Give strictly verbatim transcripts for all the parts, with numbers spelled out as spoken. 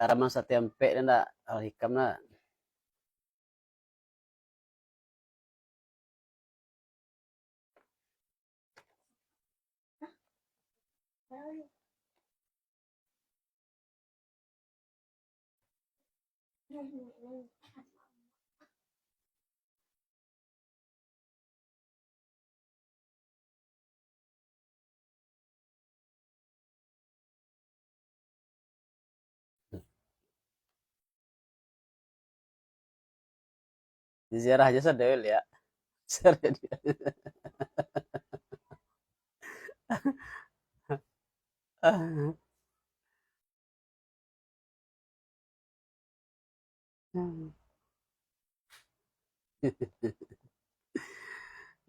Tanaman satempek tu ndak, Al-Hikam ndak? Ziarah aja sudah ya.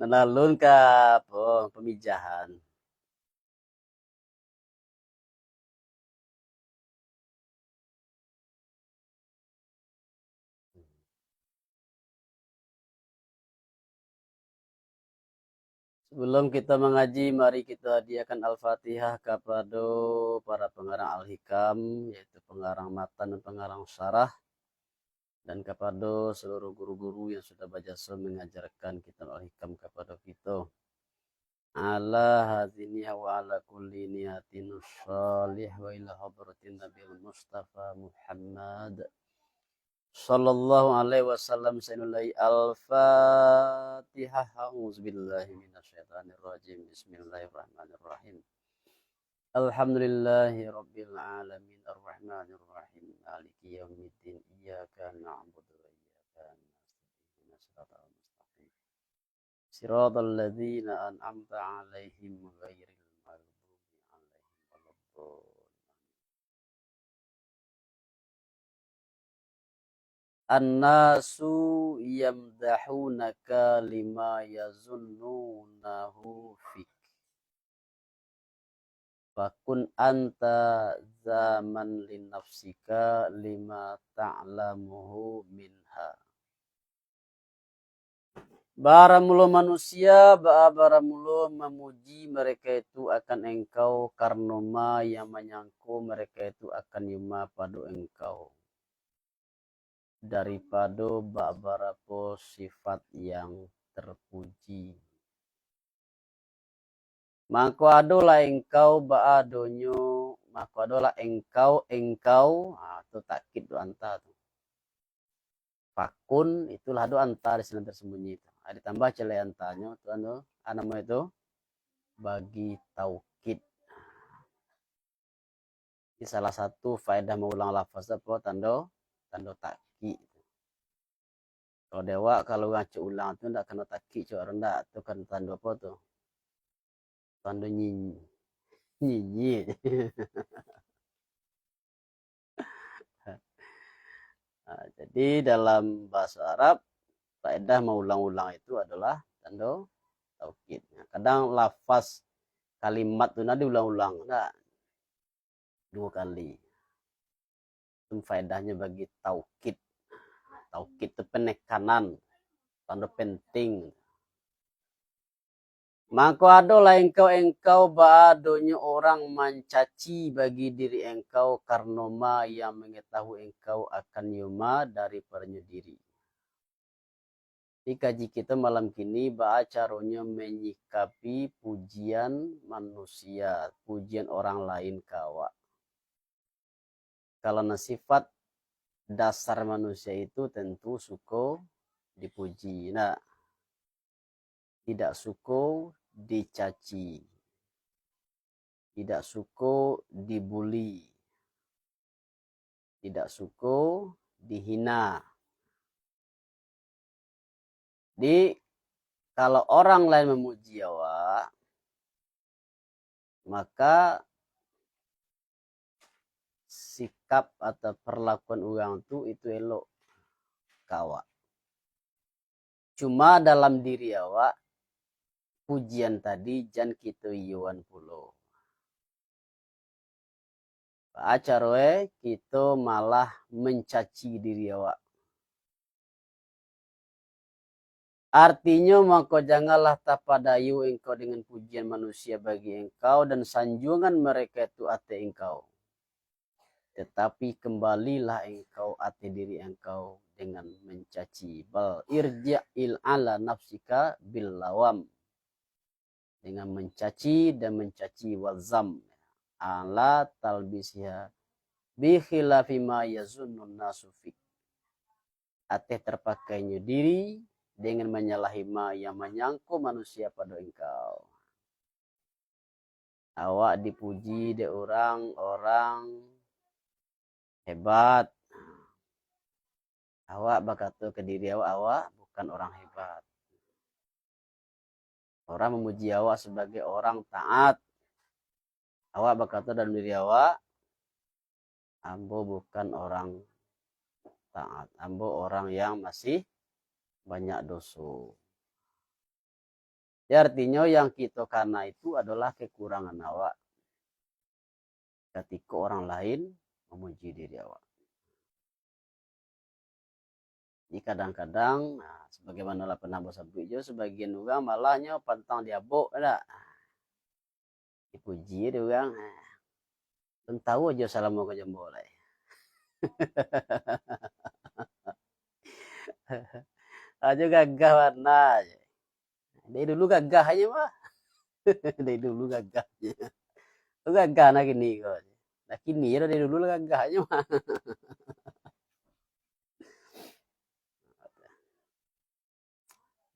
Nah, alun ka apo, pamijahan. Sebelum kita mangaji, mari kita hadiahkan Al-Fatihah kapado para pengarang Al-Hikam, yaitu pengarang matan dan pengarang syarah, dan kapado seluruh guru-guru yang sudah bajasa mengajarkan kitab Al-Hikam kapado kita. Ala hadhihi wa ala kulli niyatin shalih wa ila hadratin Nabil Mustafa Muhammad sallallahu alaihi wasallam sainulai. Al-Fatihah. A'udzubillahi minasyaitonirrajim. Bismillahirrahmanirrahim. Alhamdulillahi rabbil alamin, arrahmanirrahim, maliki yaumiddin, iyyaka na'budu wa iyyaka nasta'in, ihdinas siratal mustaqim, siratal ladzina an'amta 'alaihim ghairil maghdubi 'alaihim waladdallin. Annasu yamdahunaka lima yazunnunahu fik. Fakun anta zaman linafsika lima ta'lamuhu minha. Baramulo manusia, baa baramulo mamuji mereka itu akan engkau, karano ma yang manyangko mereka itu akan yuma pado engkau, daripado babarapo sifat yang terpuji. Mako adolah engkau baadonyo, mako adolah engkau, engkau, ha, tu takkid tu anta tu. Fakun, itulah ado anta di sinan tersembunyi tu. Ha, ditambah ciek lai antanyo tu, anu, ha, namo itu bagi taukid. Jadi, salah satu faedah maulang lafaz tu apo? Tando, tando takkik. Kalau di awak, kalau urang cek ulang tu ndak kano takkik, cek urang ndak, tu kan tando apo tu? Tando nyinyi. Nyinyi. Nah, jadi dalam bahasa Arab, faedah maulang-ulang itu adalah tando taukid. Nah, kadang lafaz kalimat tu nah diulang-ulang, nah, duo kali. Itu faedahnyo bagi taukid. Taukid tu penekanan, tando penting. Mangko adolah engkau-engkau baadonyo urang mancaci bagi diri engkau, karano ma yang mangatahui engkau akan yo ma daripadonyo diri. Di kaji kito malam kini, baa caronyo manyikapi pujian manusia, pujian urang lain ka awak. Kalau nan sifat dasar manusia itu tentu suko dipuji, ndak? Tidak suko dicaci, tidak suko dibuli, tidak suko dihina. Jadi, kalau orang lain memuji awak, maka sikap atau perlakuan urang tu itu elok ka awak. Cuma dalam diri awak, pujian tadi jan kito iyoan pulo. Baa caroe kito malah mencaci diri awak. Artinyo, mangko janganlah tapadayo engkau dengan pujian manusia bagi engkau, dan sanjuangan mereka tu ateh engkau. Tetapi kembalilah engkau ateh diri engkau dengan mencaci. Bal irji'il ala nafsika bil lawam. Dengan mencaci dan mencaci wazam. Ala talbisiha bi khilafi ma yazunnun nasu fik. Ateh terpakainyo diri dengan manyalahi ma yang manyangko manusia pado engkau. Awak dipuji dek urang, orang hebat. Awak bakato ka diri awak, awak bukan orang hebat. Orang mamuji awak sabagai orang taat. Awak bakato dalam diri awak, ambo bukan orang taat. Ambo orang yang masih banyak doso. Ya, artinyo yang kito kana itu adolah kekurangan awak. Katiko orang lain mamuji diri awak. Jadi kadang-kadang, nah, sebagaimana lah pernah basabuik jo, sebagian urang malahnyo pantang diabok, dak? Dipuji dek urang. Pun tahu aja salamo ka jambo lai. Aja gagah bana je. Dari dulu gagah aja, mah. Dari dulu gagah je. Tu gagah nak kini ko. Nak kini je, dari dulu lah gagah aja, mah.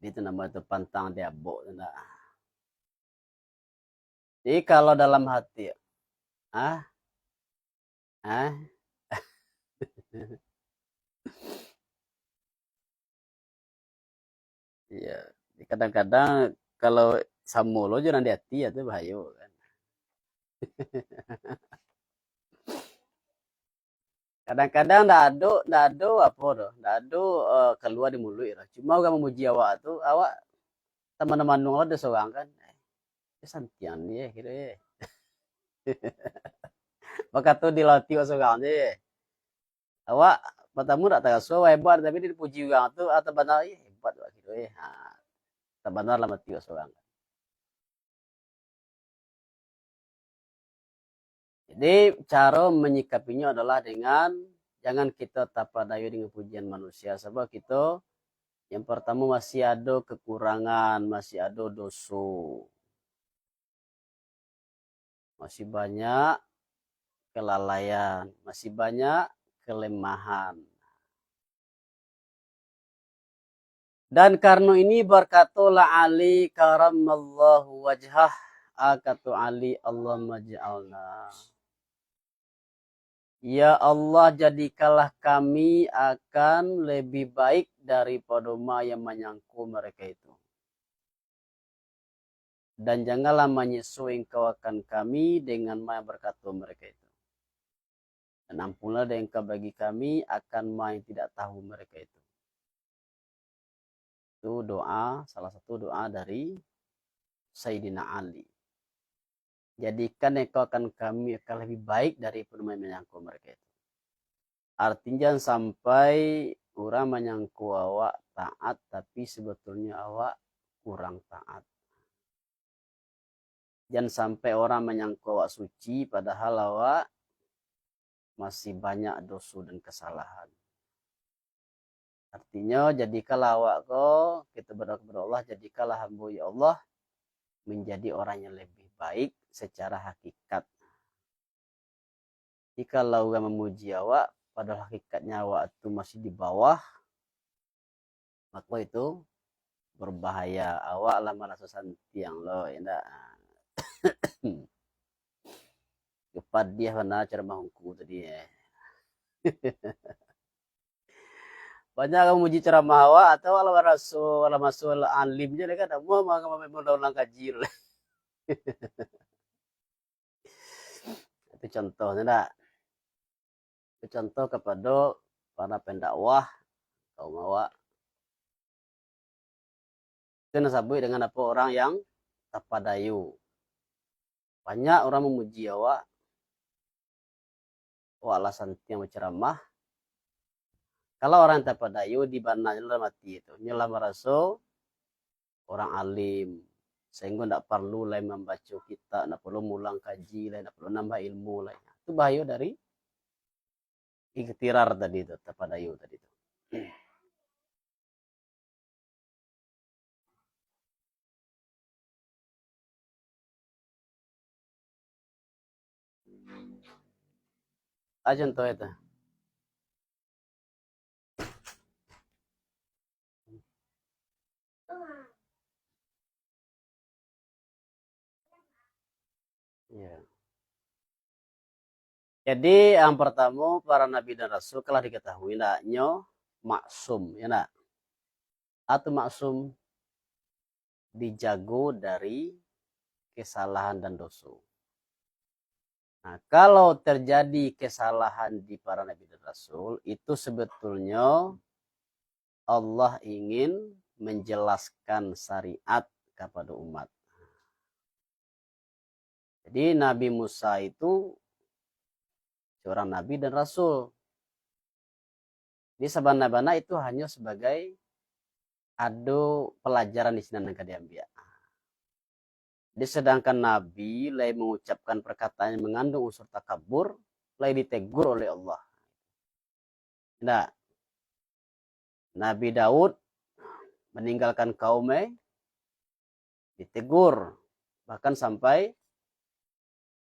Itu nama tu pantang diabok tu, nak. Jadi kalau dalam hati, ah, ah, iya, kadang-kadang kalau samo lo jo nan di hati, ya tu bahayo kan. Kadang-kadang ndak ado, ndak ado apo doh, ndak ado, eh, kalua di muluik doh. Cuma urang mamuji awak tu, awak tamano-mano lo ado sorang kan. Eh, santiang ni, eh, kiro, eh. Bakato di lati awak sorang je. Awak patamo ndak taraso awak hebat, tapi dipuji urang tu, ah, tabana, eh, hebat awak kiro, eh. Ha, tabana dalam ati awak sorang. Jadi, caro manyikapinyo adolah dengan, jangan kito tapadayo dengan pujian manusia, sabab kito yang partamo masih ado kakurangan, masih ado doso, masih banyak kalalaian, masih banyak kalemahan. Dan karano ini barkatolah Ali karamallahu wajhah, a kato Ali, Allahumma ja'alna, ya Allah, jadikanlah kami akan lebih baik daripado ma yang manyangko mereka itu. Dan janganlah manyeso Engkau akan kami dengan ma yang barkato mereka itu. Dan ampunlah dek Engkau bagi kami akan ma yang tidak tahu mereka itu. Itu doa, salah satu doa dari Sayyidina Ali. Jadikan Engkau akan kami akan lebih baik dari ma yang manyangko mereka itu. Artinya, jangan sampai urang manyangko awak taat, tapi sebetulnyo awak kurang taat. Jangan sampai urang manyangko awak suci, padahal awak masih banyak doso dan kesalahan. Artinyo, jadikanlah awak ko, kito berdoa kepada Allah, jadikanlah hambo, ya Allah, menjadi orang yang lebih baik secara hakikat. Jikalau urang mamuji awak, padahal hakikatnya awak tu masih di bawah, mako itu berbahaya. Awak lah maraso santiang lo, indak? Kepadiah bana ceramah ungku tadi, eh. Banyak urang muji ceramah awak, atau awak lah maraso, lah maraso lah alim je lah kan, amuah mah, mah, mah, mah, ulang kaji tu lah. Itu contohnyo, ndak? Itu contoh kapado para pendakwah kaum awak. Itu nan sabuik dengan apo, orang yang tapadayo. Banyak orang mamuji awak, awak lah santiang baceramah. Kalau orang yang tapadayo, di bananyo dalam ati tu, nyo lah maraso orang alim, sahinggo ndak parlu lai mambaco kitab, ndak parlu mulang kaji lai, ndak parlu nambah ilmu lai. Itu bahayo dari Ikhtirar tadi tu, tapadayu tadi tu. Ah, contoh itu. Ya. Jadi, yang pertama, para nabi dan rasul kan lah diketahui, ndak, nyo maksum, ya ndak? Atau maksum dijago dari kesalahan dan dosa. Nah, kalau terjadi kesalahan di para nabi dan rasul, itu sebetulnya Allah ingin menjelaskan syariat kepada umat. Jadi, Nabi Musa itu seorang nabi dan rasul. Jadi, sabana-bana itu hanya sebagai ado pelajaran di sinan nan ka diambiak. Jadi, sedangkan nabi lai mengucapkan perkataan yang mengandung unsur takabur, lai ditegur oleh Allah. Ndak. Nabi Daud meninggalkan kaum, eh, ditegur, bahkan sampai,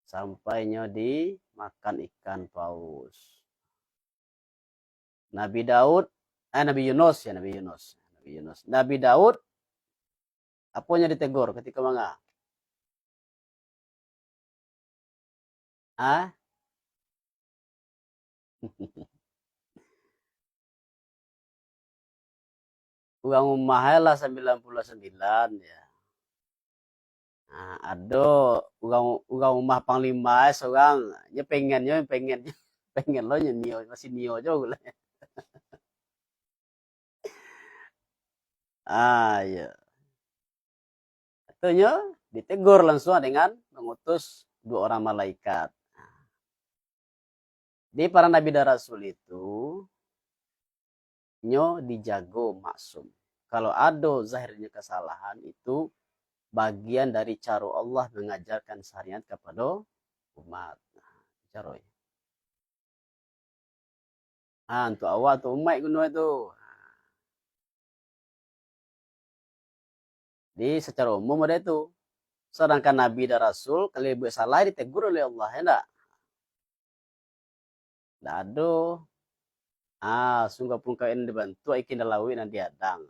sampai nyo dimakan ikan paus. Nabi Daud, eh, Nabi Yunus, ya, Nabi Yunus. Nabi Yunus. Nabi Daud, aponyo ditegur ketika manga? Ah? Urang umah e lah sambilan puluah sambilan, ya. Nah, ado urang, urang umah panglima e surang, nyo pengen, nyo pengen, pengen lo nyo nio, masih nio juo lah. Ah, iya. Katonyo ditegur langsung dengan mengutus dua orang malaikat. Jadi, para nabi dan rasul itu, nyo dijago maksum. Kalau ado zahirnyo kesalahan, itu bagian dari caro Allah mengajarkan syariat kepada umat. Nah, caro. Ha, untuk awak, untuk umaik guno itu. Jadi, secara umum ado itu. Sedangkan nabi dan rasul, kalau buek salah, ditegur oleh Allah, ya ndak? Ndak ado. Ah, sungguah pun kawin dibantuak, ikan dalam lauik nan diadang.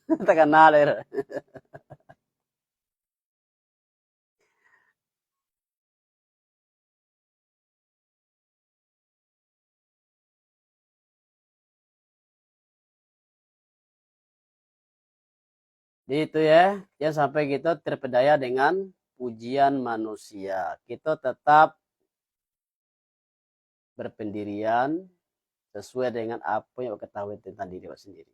Takana lai. Jadi itu ya, jangan sampai kita terpedaya dengan pujian manusia. Kita tetap berpendirian sesuai dengan apa yang awak ketahui tentang diri awak sendiri.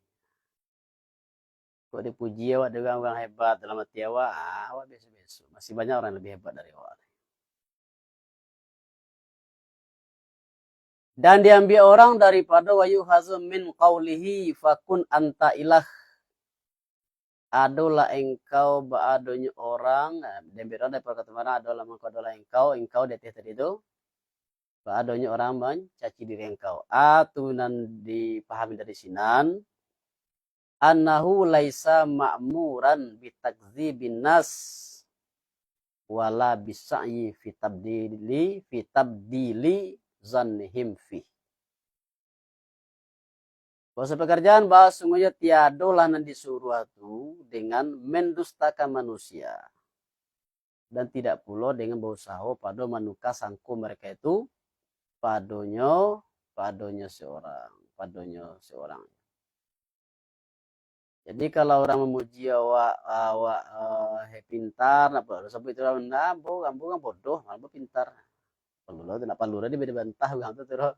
Kok dipuji awak dengan orang hebat dalam hati awak, ah, awak biasa-biasa. Masih banyak orang yang lebih hebat dari awak. Dan diambiak orang daripado wa yu'khazu min qaulihi fakun anta ilah. Adolah engkau baadonyo orang, eh, diambiak orang daripado kato mano, adolah mangko adolah engkau, engkau di ateh tadi tu, baadonyo orang mancaci diri engkau. A tu nan dipahami dari sinan, annahu laisa ma'muran bitakdzibin nas, wala bisa'yi fi tabdili, fi tabdili zannihim fih. Bahwa pekerjaan bahwa sungguhnya tiadolah nan disuruh tu dengan mendustakan manusia, dan tidak pulo dengan berusaha pado manuka sangko mereka itu padonyo, padonyo seorang, padonyo seorang. Jadi, kalau urang mamuji awak, awak, eh, pintar, ndak paralu sabuik tu lah, "Nah, ambo, ambo urang bodoh, ambo pintar." Paralu lah tu, ndak paralu lah dibantah urang tu, tu lah.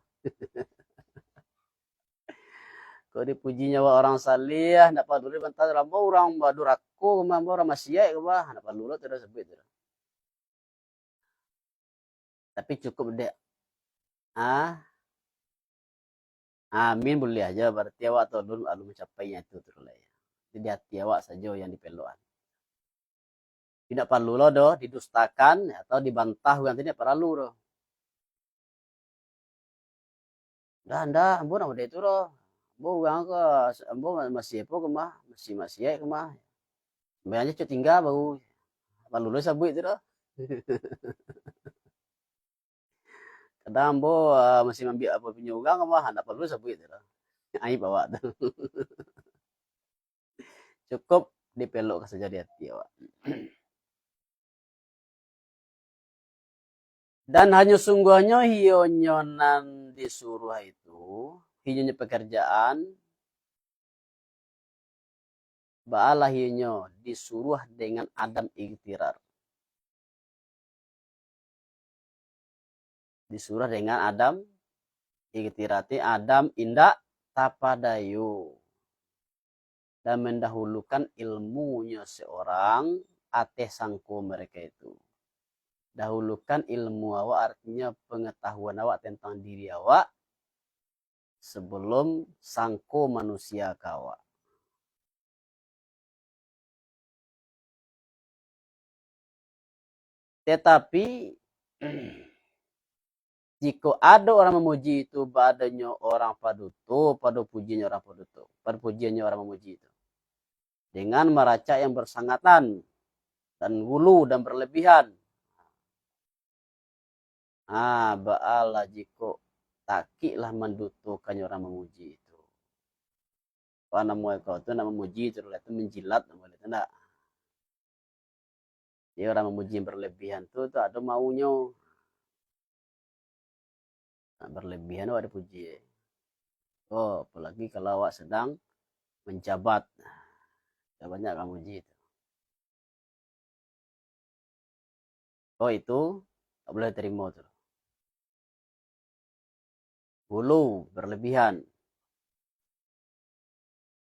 Kalau dipuji nyo awak urang saleh, ndak paralu dibantah, "Ambo urang durako, ambo urang maksiat," ka bah, ndak paralu lah tu lah sabuik tu lah. Tapi cukup dek, ah, amin buliah aja, berarti awak tu alun, alun mancapainya itu tu lah ya. Jadi hati awak sajo yang dipelokan. Tidak perlu lo doh didustakan atau dibantah urang tu, tidak perlu doh. Ndak, ndak, ambo ndak model itu doh. Ambo urang ko, ambo masih apo ko mah, masih maksiat ko mah. Sumbayang cek tingga baru. Perlu lo sabuik tu doh. Kadang ambo, ah, masih mambiak apo punyo urang ko mah, ndak perlu sabuik tu doh. Aib awak tu. Cukup dipelokkan sajo di hati awak. Dan hanyo sungguahnyo hiyonyo nan disuruah itu, hiyonyo pekerjaan, baalah hiyonyo disuruah dengan adam igtirar. Disuruah dengan adam igtirar, arti adam indak tapadayo dan mendahulukan ilmunyo seorang ateh sangko mereka itu. Dahulukan ilmu awak, artinya pengetahuan awak tentang diri awak, sebelum sangko manusia ka awak. Tetapi, jikok ado urang mamuji itu, baadonyo urang paduto pado pujiannyo urang paduto, pado pujiannyo urang mamuji itu, dengan maracak yang bersangatan, dan gulu, dan berlebihan. Ah, baalah jikok takik lah mandutokannyo urang mamuji itu. Apo namo kau tu, nak mamuji tu, lah tu menjilat namo tu, ndak? Jadi urang mamuji yang berlebihan tu, tu ado maunyo. Nak berlebihan awak dipuji. Oh, apalagi kalau awak sedang menjabat. Dah banyak urang muji tu. Oh, itu tak boleh diterima tu. Gulu, berlebihan.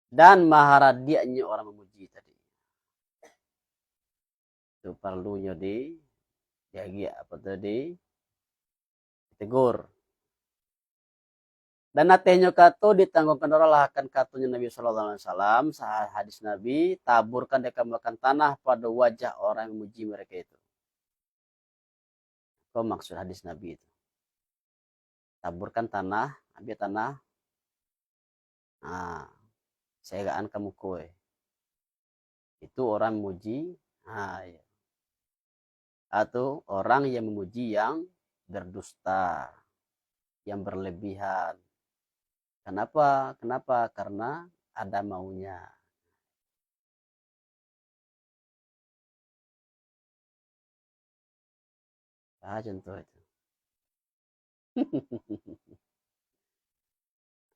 Dan maharadiaknyo urang mamuji tadi. Itu paralunyo di, diagiak, apo tu, di, ditegur. Dan atehnyo kato ditangguangkan urang lah akan katonyo Nabi sallallahu alaihi wasallam, sa-, hadis Nabi, "Taburkan dek kamu akan tanah pado wajah orang yang memuji mereka itu." Apo maksud hadis Nabi itu? Taburkan tanah, ambiak tanah, ha, serakan ka muko e. Itu orang muji, ha, ya. Atau orang yang memuji yang berdusta, yang berlebihan. Kenapa? Kenapa? Karena ada maunya. Ah, contoh itu.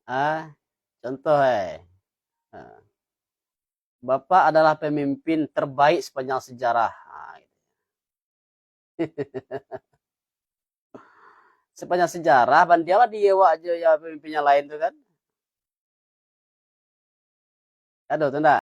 Ah, contoh, eh. Ah. "Bapak adalah pemimpin terbaik sepanjang sejarah." Ah, gitu. Sepanjang sejarah, bandianglah di awak jo ya pemimpin yang lain tu kan. Ado tu ndak?